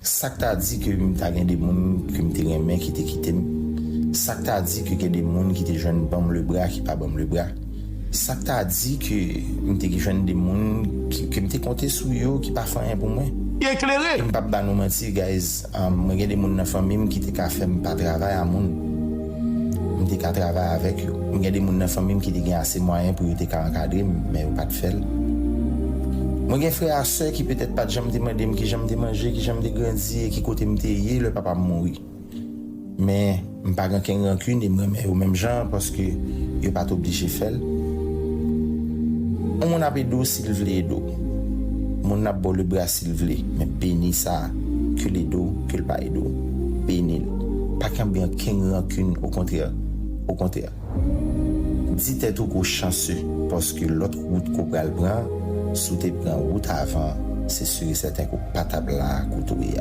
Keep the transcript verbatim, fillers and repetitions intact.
Sa k ta di ke m ta gen de moun ke m te renmen ki te kite m? Sa k ta di ke gen de moun ki te jwenn ban m lebra ki pa ban m lebra? Sa k ta di ke m te jwenn de moun ki, ke m te konte sou yo ki pa fè anyen pou mwen? Eklere! E m p ap ba nou manti, guys. Um, mwen gen de moun nan fanmi m ki te ka fè m pa travay a moun. M te ka travay avèk yo. M gen de moun nan fanmi m ki te gen ase mwayen pou yo te ka ankadre m, men yo pa t fè l. Mwen gen frè a sè ki petèt pa t janm te mande m kijan m te manje, kijan m te grandi e ki kote m te ye lè papa m mouri. Men, m pa gen okenn rankin e m renmen yo menm jan paske yo pa t oblije fè l. Yon moun ap ede w si l vle ede w. Moun nan ap ba w lebra si l vle, men beni sa, ke l ede w, ke l pa ede w. Beni l. Pa kenbe okenn rankin, okontrè. Okontrè. Di tèt ou ke w chanse, paske lòt wout ke w pral pran, si w te pran wout avan, se si e sèten ke w pa t ap la kote w ye